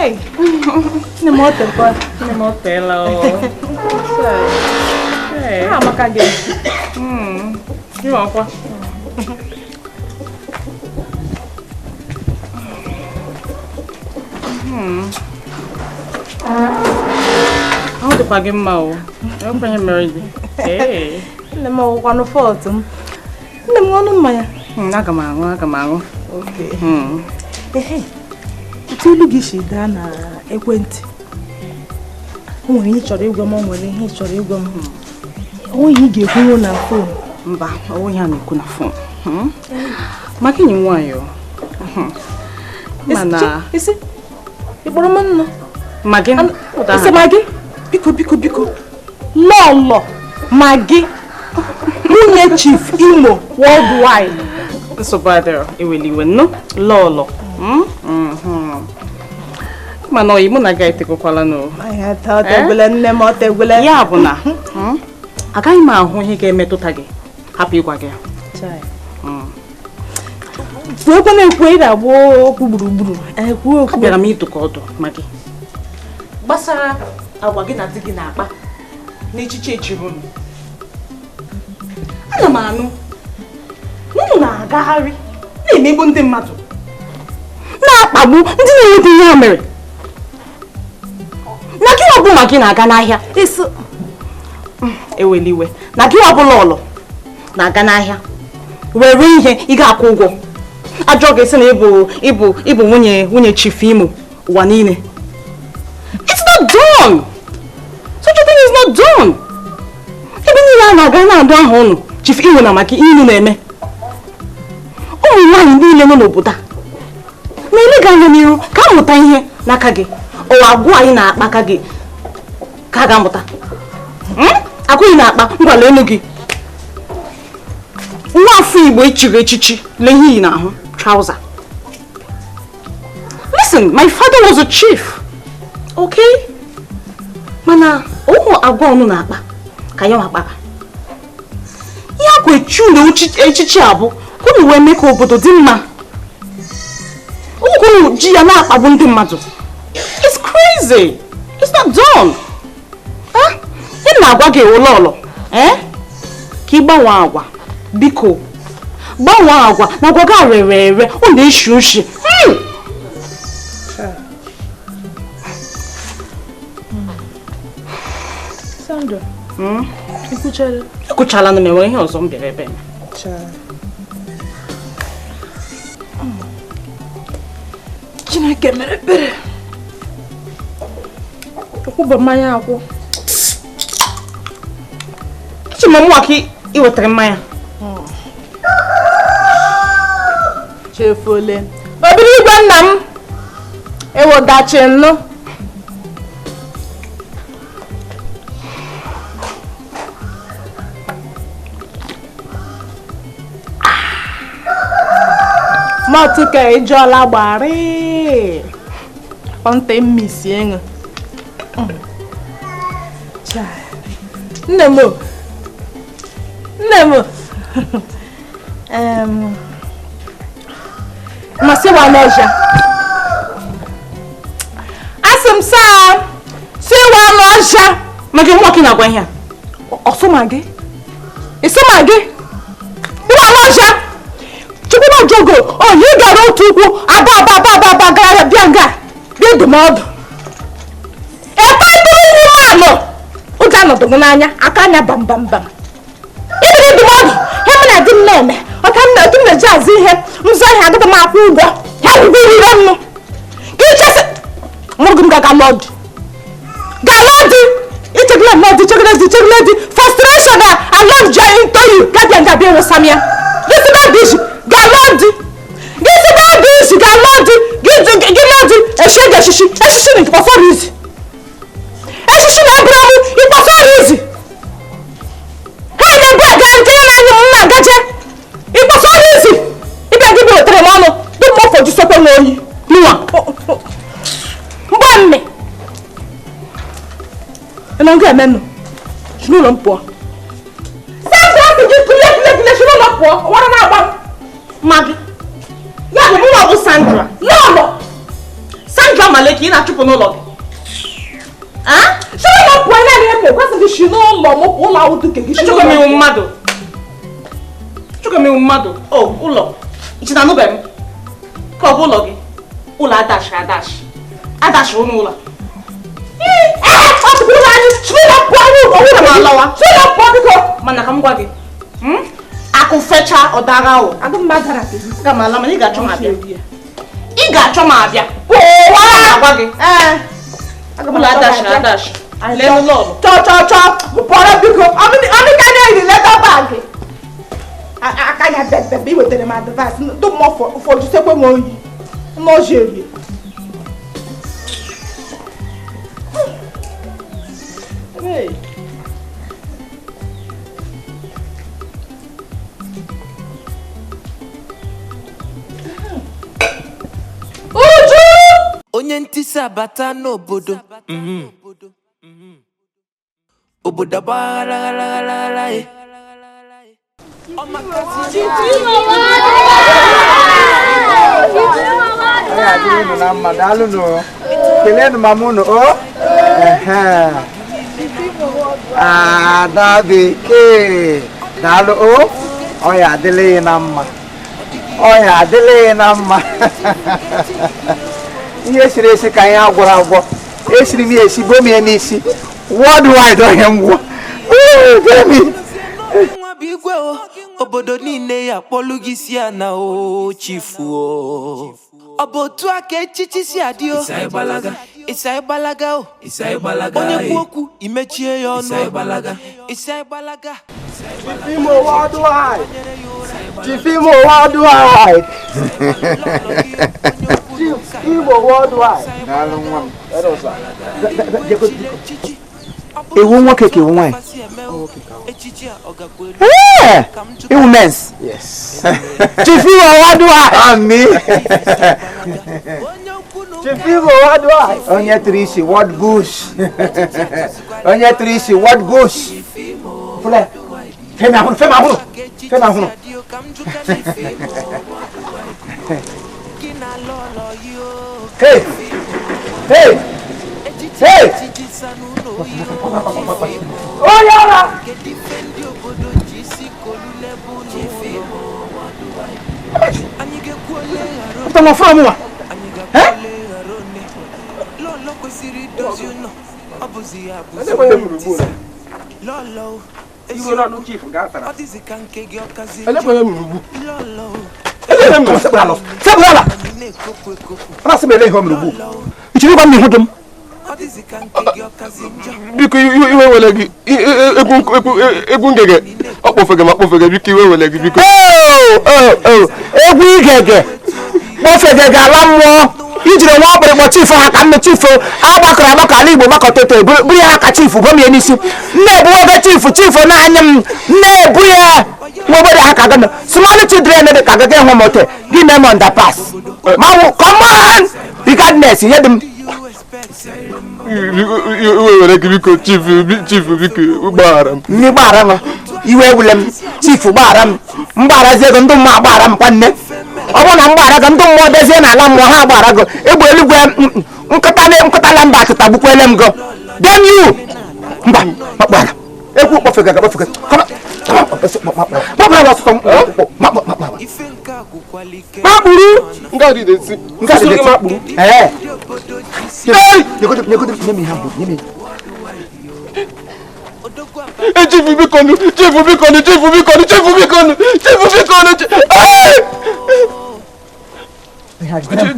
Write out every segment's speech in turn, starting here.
Hey! Nne m otekwa. Nne m oteela o. Hey. Ah, amaka gị. Ịwakwa. Ahụ dịkwa gị mma o. Ekwenye mere gị. Hey. Nne m ọgwụkwanụ fọtụ m. Nne m ọnụ mmanya. Aga m aṅụ, aga m aṅụ. Okay. Ehe. Otu ilu gị si daa na ekwentị. O nwere ihe ị chọrọ ịgwa m, o nwere ihe ị chọrọ ịgwa m. O nweghị ihe ị ga-ekwunwu na fon. Mba, ọ nweghị a na-ekwu na fon. Maka enyi m nwaanyị o. Mana Isi, ị kpọrọ m nnụ? Magị. Isi Magị? Biko, biko, biko. Lọlọ Magị. Nwunye Chief Imo worldwide. Nsogbu adịrọ, eweli iwe nnụ. Lọlọ. Mana oyi mụ na gị etegokwala n'o. Otegwele nne m, otegwele. Ya bụ na agaghị m ahụ ihe ga-emetụta gị, hapụ ịgwa gị ya. Kwuo na-ekwu ị na-agba okwu gburugburu. Kwuo okwu. Abịara m ịdụ ka ọdụ Magị gbasara agwa gị na di gị na-akpa n'echiche echiri unu. Ana m anụ na unu na-agagharị na-emegbu ndị mmadụ, na-akpagbu ndị na-enweta ihe ha mere. Na gị ọ bụ Magị na-aga n'ahịa eweli iwe, na gị ọ bụ Lọlọ na-aga n'ahịa were ihe ị ga-akwụ ụgwọ. Ajọ ga-esi na ịbụ nwunye Chief Imo ụwa niile. It's not done. Such a thing is not done. Ebe niile a na-aga na-adụ aha ụnụ Chief Imo na Magị ihe unu na-eme. Ụmụ nwaanyị niile nọ n'obodo a na-ele gị anya n'iru ka a mụta ihe n'aka gị. Ụwa agwụ anyị na-akpa aka gị ka a ga-amụta. Agwụ ị na-akpa ngwala elu gị. Nwa afọ Igbo echiri echichi lee ihe iyi n'ahụ trouser. Listen, my father was a chief. Okay? Mana ụmụ agwa ọnụ na-akpa ka ya akpara. Ihe akwa echi unu echichi abụ ka unu wee mee ka obodo dị mma. Unu ji ya na-akpagbu ndị mmadụ. It's crazy. It's not done. Ị na-agwa gị Lọlọ, ka ị gbanwee agwa. Biko, gbanwee agwa na agwa gị rere ere, ọ na-eshi ushi. Sandra, ikwuchala? Ekwuchala na m enwere ihe ọzọ m bịara ebe m. Chineke mere ebere. Ekwuba mmanya akwụ. Eche m mụnwa ka ị wetara mmanya. Chefuole. Obiri igwe nna m ewodachi nnụ. Mọtụ ka ijọla gbarị. Kpọnte mmisi enwe. Nne m. Nne m. Masị wa n'ọja. Asị m saa, sị wa n'ọja. Magị nwa gị na-agwa ihe a. Ọsụ Magị. Ịsụ Magị. Ịwa n'ọja. Chukwu na jogo, o yi gara otu ụkwụ, aba aba aba aba aba gara bịa nga. Bịa ndụmọdụ. Ekwe tụrụ umeanụ. Ụjọ anọdụ m n'anya, aka anya bam bam bam. Ibiri ndụmọdụ, ihe mụ na di m na-eme, ọka m na-etu m na-eji azụ ihe, m zụọ ihe agaghị m akwụ ụgwọ. Ya gwụgwọ rire m. Gị chesị, mụrụ m ga-aga lụọ di. Ga lụọ di. Ichegide lụọ di, chegide di, chegide di. Frustration na along into you. Gabịa nga bịa wụsa m ya. Gị sị na dị isi, ga lụọ di. Gị sị na dị isi, ga lụọ di. Gị lụọ di, eshie gị eshishi. Eshishi na ịkpọsọrọ izi. Eshishi na eburu ọmụ, ịkpọsọrọ izi. Ha na-ebu aga nke ya na-anyụ m na-agaje. Ịkpọsọrọ izi. Ịbịa gị bụ wetere m ọnụ, dị m ọfọ ji sokwe m oyi. Mụnwa. Mgbe mme. Ị nọ nga eme nụ? Si n'ụlọ m pụọ. Sandra sị gị kulie kulie kulie si n'ụlọ pụọ. Ọwara na-agba m. Magị. Ya bụ mụnwa bụ Sandra. Lọlọ. Sandra maleki ị na-achụpụ n'ụlọ gị. Si n'ụlọ pụọ naanị ebe kwesị gị si n'ụlọ m pụọ ụlọ ahụ duke gị si Chukwu m iwu mmadụ. Chukwu m iwu mmadụ. O ụlọ. Ichi na anụbe m. Ka ọ bụ ụlọ gị. Ụlọ adashi adashi. Adashi ụlọ ụlọ. Ee, ọ sịkwa ụlọ anyị si n'ụlọ pụọ anyị ụlọ ụlọ m alawa. Si n'ụlọ pụọ biko. Mana ka m gwa gị. Akụ fecha ọ dara ahụ. Agụ m adara gị. Aga m ala mana ị ga-achọ m abịa. Ị ga-achọ m abịa. Pụwa! Agwa gị. Ee. Aga m Ụlọ adashi abịa. adashi. Lee ụlọ ọrụ. Chọ chọ chọ pụọrọ biko. Ọmịka na-eri leta bag. Aka ya bebebe i wetara m advice. Ndị mmụọ ụfọdụ sekwe m oyi. N'ọjị erie. Hey. Uju! Onye ntịsị abata n'obodo obodo agbaghara ghara ghara ghara e. Ọ ga-adịrị unu na mma, daalụnụ. Keleenụ mama unu o. Ehe. Ada bekee, daalụ o. Ọ ya adịla ya na mma. Ọ ya adịla ya na mma. Ihe siri esi ka anyị agwọrọ agwọ. Esiri m ya esi, bom ya n'isi. Worldwide ọhịa ngwọ. Nwa bụ igwe o, obodo niile ya akpọlụ gị si ya na o chifu o. Ọ bụ otu a ka echichi si adị o. Ịsa ịgbalaga o. Onye kwu okwu imechie ya ọnụ. Ịsa ịgbalaga. Chief Imo worldwide. Chief Imo worldwide. Chief Imo worldwide. Daalụ nwa m. Ewu nwoke ka ewu nwaanyị? Ee, ewu mens. Yes. Chief Imo worldwide. Ami. Chief Imo worldwide. Onye tụrụ isi world bush. Onye tụrụ isi world bush. Fụle. Femi ahụrụ, femi ahụrụ. Femi ahụrụ. Hey! Hey! Hey! Onye ara! Pụta nwa fụrụ mụnwa. Eh? Sekpụrụ ala! Ọ na-asị m ele ihe o mere ugbu. Ị chọrọ ịgwa m na ihu dị m? Biko iwe wele gị egwu ngege ọ kpọfege ma kpọfege biko iwe wele gị biko. Egwu igege kpọfege ga-ala mmụọ. Ijiri nwa ọkpụrụkpọ chifu ha ka nne chifu agbakọrọ agbakọ ala Igbo gbakọta eto buru ya ka chifu bom ya n'isi. Nne ebu oge chifu chifu n'anya m nne ebu ya nwa obodo ha ka gana small children dị ka gaga ịhụ m ote gị mee m underpass. Ma wụ come on regardless ihe dị m. Iwe were gị biko chifu chifu biko gbaghara m. Ndị gbaghara m iwe ewule m chifu gbaghara m mgbagharazie ego ndị mmụọ agbaghara m kwanne. Ọ bụrụ na mgbaghara gị ndị mmụọ dezie n'ala mmụọ ha agbaghara gị egbe eluigwe nkụta na mba atụtagbukwele m gị. Damn you! Mba makpara ekwu kpọfega ga kpọfega kpọfega ọsụsọ makpuru nga dị desi nga dị desi makpuru. Ee nyegodo nye m ihe mbụ nye m. Chifu biko nu chifu biko nu chifu biko nu chifu biko nu chifu biko nu.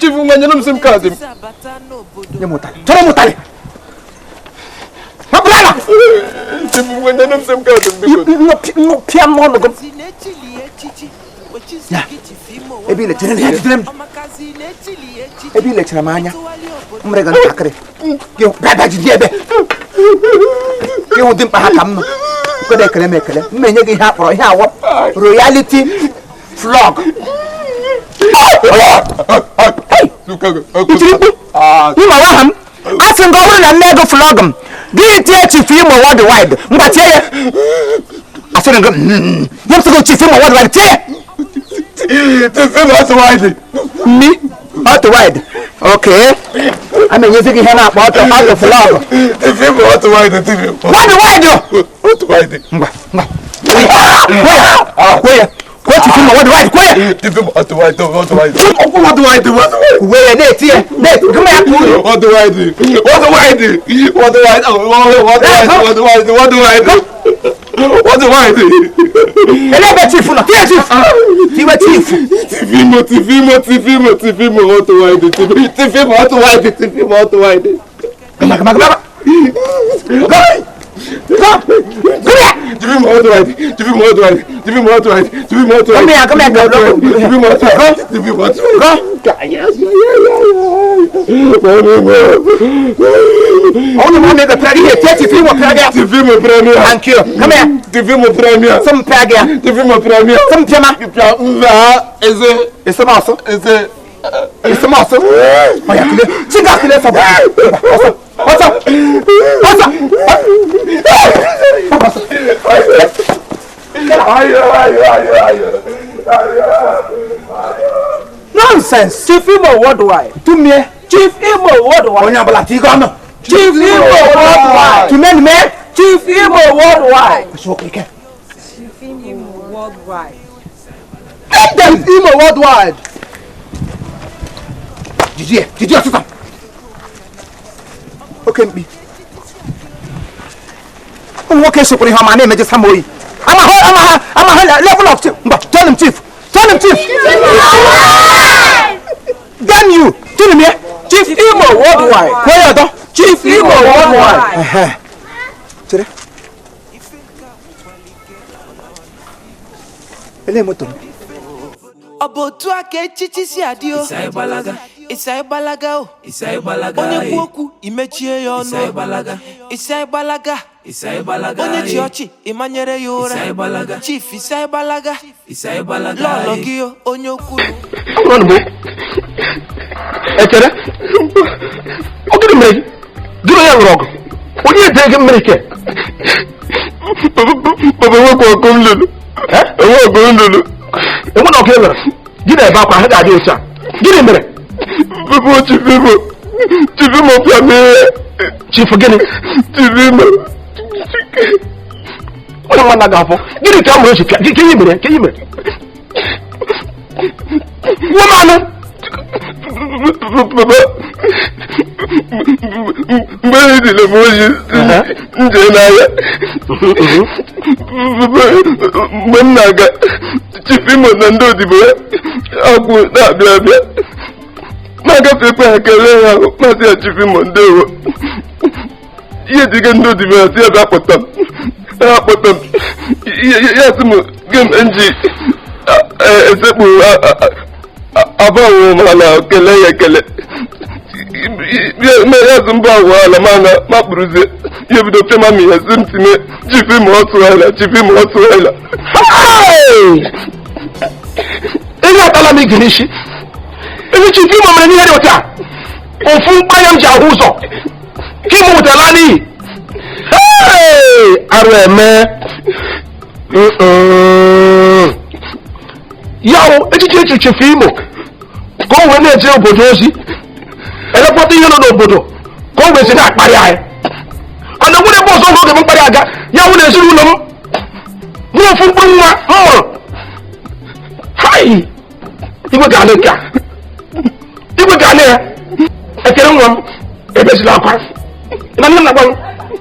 Chifu nwa nyere m sim kaadị m. Nye m ụtarị chọrọ m ụtarị. Hapụrụ ala! Chifu nwa nyere m sim kaadị m biko. Pịa m n'ọnụ gị. Ya, ebe i lechara ya jidere m. Ebe i lechara m anya, m mere gị ntakịrị. Gị bịa jide ebe. Gị hụ dimkpa ha ka m nọ. Kwede ekele m ekele. M na-enye gị ihe a kpọrọ ihe awọ royalty flog. Itiri mkpu? Ịma nwa ha m. A sị m gị ọ bụrụ na nne ego flog m, gị tie Chief Imo worldwide. Ngwa tie ya. Asịrị m gị nye m sị gị Chief Imo worldwide tie ya. Chief Imo worldwide. Mi worldwide. Okay. A na-enyezi gị ihe na-akpọ ọtọ ọtọ flọg. Wide wide. Wide. Ngwa ngwa. Kwe ya. Kwe Chief Imo wide wide kwe ya. Chief Imo ọtụ wide ọtụ wide. Ọkwụ wide wide. Kwe ya na-eti ya. Na-eti. Gụma ya kwuru. Ọtụ wide. Ọtụ wide. Ọtụ wide. Ọtụ wide. Ọtụ wide. Ọtụ wide. Elebe chief nọ. Tie chief. Tiwe chief. Chief Imo Chief Imo Chief Imo Chief Imo ọtụ wide. Chief Imo ọtụ wide. Chief Imo ọtụ wide. Gụma gụma gụma. Go. Go. Chief Imo ọtụ wide. Chief Imo ọtụ wide. Chief Imo ọtụ wide. Chief Imo ọtụ wide. Come here, come here, go. Chief Imo ọtụ wide. Chief Imo ọtụ wide. Go. Only one nigga plug here. Chief Imo plug here. Chief Imo premier. Thank you. Come here. Chief Imo premier. Some plug here. Chief Imo premier. Some pema. Eze. Ese maso. Eze. Ese maso. Oya kile. Chinga kile sabo. What's up? What's up? What's up? Ayo ayo ayo ayo. Nonsense. Chief Imo worldwide. Tumie. Chief Imo worldwide. Onye ọbụla tigo ọnụ. Chief Imo worldwide. Tumie nime. Chief Imo worldwide. Ike. Chief Imo worldwide. Chief Imo worldwide. Jijie, jijie ọsịsa. Oke mkpi. Ụmụ nwoke sokwara ihe ọma na-emeje sam oyi. Amaha level of chief. Mba, tell him chief. Tell him chief. Damn you. Tell him here. Chief Imo worldwide. Kwee ya ọdọ. Chief Imo worldwide. Chere. Elee moto m. Ọ bụ otu a ka echichi si adị o. Ịsa ịgbalaga o. Onye kwu okwu imechie ya ọnụ. Ịsa ịgbalaga. Onye chi ọchị ịmanyere ya ụra. Chief ịsa ịgbalaga. Lọlọ gị o onye okwu. Ekele. Ọ gịnị mere gị? Gị na onye lụrụ ọgụ? Onye ede gị mmiri ke? Papa enwekwa ọgụ m lụrụ. Enwe ọgụ m lụrụ. Enwe na ọgụ e lụrụ. Gị na-ebe akwa ha ga-adị otu a. Gịnị mere? Papa Chief Imo. Chief Imo pịa m ihe. Chief gịnị? Chief Imo. Onye nwa na ga-afọ. Gịnị ka a mụrụ echi pịa? Gị ihe mere? Ke ihe mere? Womanụ! Papa, mgbe e dịrị m oyi m jee n'ahịa. Mgbe m na-aga, Chief Imo na ndị odibo ya akwụ na-abịa abịa. Na-agafekwa ha kelee ha masị ya Chief Imo ndewo. Ihe dịga ndị odibo ya sị ya bịa kpọta m. Ha kpọta m. Ya sị m gị m ji esekpu abawụ m ala kelee ya ekele. Ya sị mbụ awụ ala mana ma kpụrụzie ya ebido pịama m ihe sị m tinye Chief Imo ọtụ ala Chief Imo ọtụ ala. Ihe atala m igi n'isi. Ezi Chief Imo mere n'ihe dị otu a. Ofu mkpanya m ji ahụ ụzọ. Ka Imo wetara n'iyi. Arụ eme. Ya wụ echiche echi Chief Imo ka o wee na-eje obodo ozi elekọta ihe nọ n'obodo ka o wee si na-akparị anyị. Ana nwere ebe ọzọ oge m mkparị aga ya wụ na ezinụlọ m mụ ofu mkpụrụ nwa m mụrụ. Hai! Igwe ga-alị nke a. Igwe ga-alị ya. Ekele nwa m ebezila akwa. Na nne m na-agwa m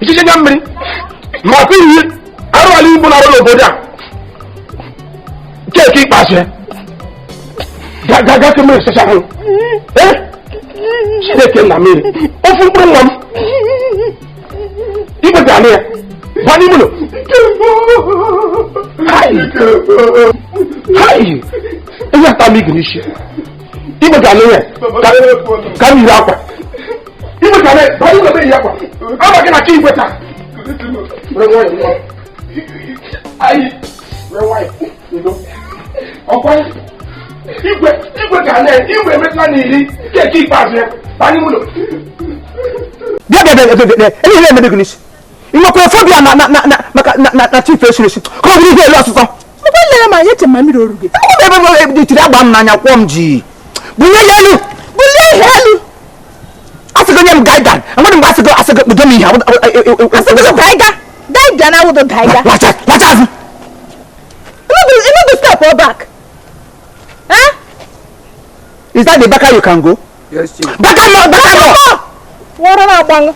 ichiche anya mmiri ma ọkụ ihe arụala igbo na-arụ n'obodo a. Keeki ikpeazụ ya. Ga mmiri sacha ahụ. Chineke nna mmiri. Ofu mkpụrụ nwa m. Igwe ga-alị ya. Ba n'ime ụlọ. Hai! Hai! Ihe ata m igi n'isi. Igwe ga-alị ya. Ka m yiri akwa. Igwe ga-alị ya. Ba n'ime ụlọ yi akwa. Ama gị na chi igwe taa. Were nwayọọ nwa. Ayi. Were nwayọọ. Udo. Ọkwa igwe igwe ga-alị ya. Igwe emetụla n'iri keeki ikpeazụ ya. Ba n'ime ụlọ. Bịa bịa bịa bịa bịa. Ele ihe emebe gị n'isi. Ị nwekwara fobia na na na maka na na na chief esiri esi. Ka ọ bụrụ ihe elu ọsụsọ. Ebe lere ma eche ma mmiri oru gị. Ebe ebe tiri agba m n'anya kwụọ m ji. Bunye ya elu. Bulie ihe elu. gị nye m guidance, enwere mgbe asị gị, asị gị kpudo m ihe. Asị gị daiga daiga na awụdo daiga. Lacha lacha azụ. You no go step or back. Eh? Is that the backer you can go? Yes, Chief. Baka no, baka no. Wọrọ na-agbanụ.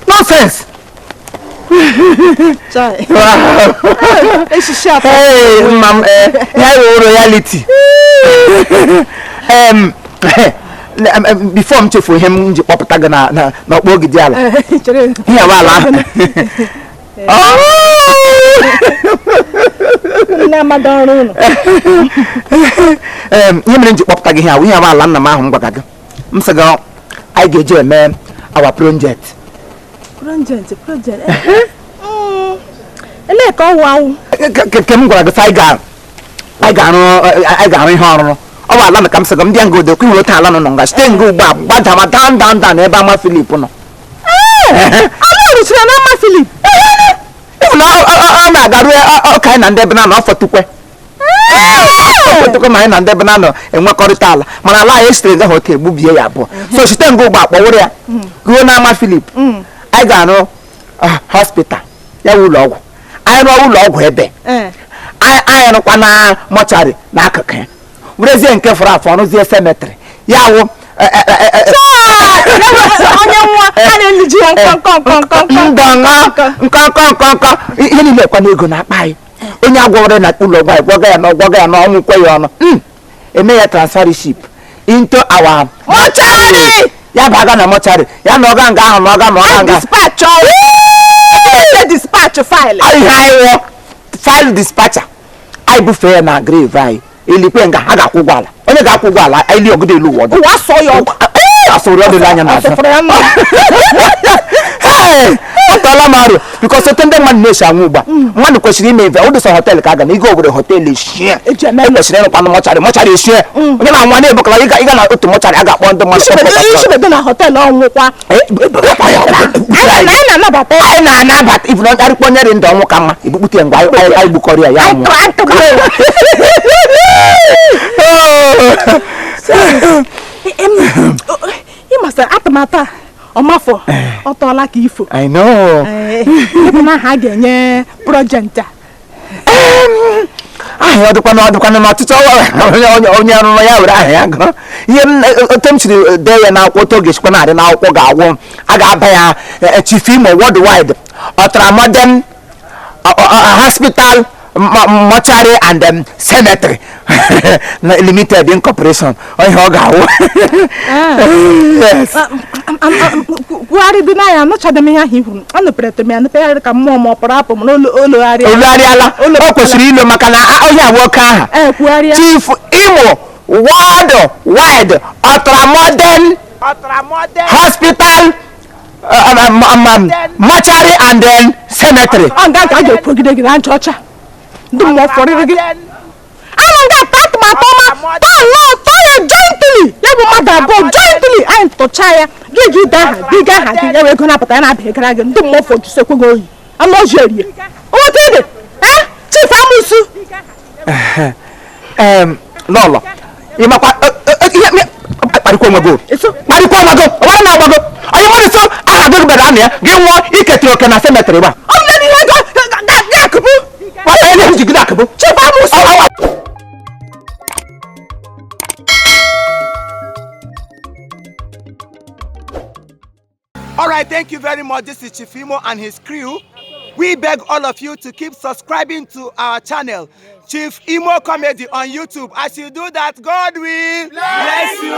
Nonsense. Chai. Wow. Eshishi atọ. Hey, mam, ya wụ royalty. Em, before m chefuo ihe m ji kpọpụta gị na n'ọkpọ ogidi ala. Chere. Ihe awa ala ahụ. Oh! Nne amada ọrụ ụlọ. Ihe mere m ji kpọpụta gị ihe awụ ihe awa ala nna m ahụ m gwara gị. M sị gị anyị ga-eji eme our project. Project, project. Elee ka ọ wụ awụ? Ke m gwara gị sị anyị ga-arụ ihe ọrụrụ. Ọ bụ ala na ka m sị gị m bịa nga odo kwụ otu ala nọ nga site nga ugbu a gbadama down down down ebe ama Filip nọ. Ala rụchara na ama Filip. Ịhụ na ọ na-aga ruo ọka anyị na ndị ebe na-anọ ọfọtukwe. Ọfọtukwe ma anyị na ndị ebe na-anọ enwekọrịta ala, mana ala anyị esitere nga hotel gbubie ya abụọ. So site nga ugbu a kpọwụrụ ya ruo n'ama Filip. Anyị ga-arụ hospital, ya wụ ụlọ ọgwụ. Anyị rụọ ụlọ ọgwụ ebe anyị rụkwa na mortuary n'akụkụ ya, werezie nke fọrọ afọ rụzie cemetery, ya wụ Onye nwa a na-eliji ya nkọ nkọ nkọ nkọ. Ndọṅọ nkọnkọ nkọnkọ ihe niile kwa n'ego na-akpa anyị. Onye agwọrọ na ụlọ ọgwụ anyị gwọga ya na ọgwọga ya na ọnwụ kwe ya ọnụ, eme ya transfership into our Mortuary! Ya bụ aga na mortuary ya na ọga nga ahụ na ọga na ọga nga. Dispatch ọrụ. Dispatch file. Ihe anyị wụ file dispatcher, anyị bufee ya na grave anyị elikwe nga ha ga-akwụ ụgwọ ala. Onye ga-akwụ ụgwọ ala anyị li ọgụdọ elu ụwa ọdụ. Ụwa sọ ya ọgwụ. Asụrụ ọdụla anya n'azụ. Asụfụrụ ya mma. Hey! Ọ tọọla m arụ because ote ndị mmadụ na-esi anwụ ugbu a, mmadụ kwesịrị ime ive ụdị sọ hotel ka a ga na ịga obodo hotel eshie. Eji eme. E kwesịrị ịrụkwanụ mortuary, mortuary eshie. Onye na-anwa na-ebukọla ịga na otu mortuary a ga-akpọ ndị mmadụ. Ishibedo na hotel ọnwụkwa. Anyị Anyị na-anabata ya. na-anabata ibu na arịkpọ onye dị ndụ ọnwụ ka mma ibukpute ya mgbe anyị gbukọrọ ya ya nwụọ. Anyị ịmasị atụmatụ a ọmafọ ọ tọọla ka ifo. I know. Ebe na ha ga-enye project a. Aha ya ọdịkwana n'ọtụtụ onye ọrụrụ ya were aha ya gụọ ihe m otu m siri dee ya n'akwụkwọ, otu oge sikwa na-adị n'akwụkwọ ga-agwụ a ga-aba ya Chief Imo Worldwide Ultramodern Hospital Mortuary and Cemetery Limited Incorporation. Ọ ihe ọ ga-awụ. Yes. Kwugharị dị n'anya, anụchaghị m ihe ahụ i kwuru. Anụpere m ya anụpegharị ka mmụọ ma ọ pụrụ apụ m n'olu olugharị. Olugharịala, o kwesịrị ilo maka na onye awụ oke aha. Ee, kwugharịa. Chief Imo Worldwide Ultramodern Hospital Mortuary and then Cemetery. Ọ nga ka a ga-ekwugide gị na ncha ọcha ndị mmụọ fọrịrị gị anụ nga atọ atụmatụ ọma tọọ nnọọ tọọ ya jointly, ya bụ mmadụ abụọ jointly anyị tụchaa ya gị gị dee aha gị gaa aha gị ya wee ego na-apụta ya na-abịa gị ndị mmụọ fọjusekwe gị oyi anụ ọjị erie otu ede eh Chief Amusu. Lọlọ, ịmakwa ihe kparịkwa onwe gị, kparịkwa onwe gị ọwara na-agbago onye mmadụ so aha gị bere anụ ya gị nwụọ iketara oke na cemetery gba. Ọ bụ ihe ego ga-akụpụ. Nwata ihe njigide akụbụ. Chief Amusu. All right, thank you very much. This is Chief Imo and his crew. We beg all of you to keep subscribing to our channel, Chief Imo Comedy on YouTube. As you do that, God will bless you.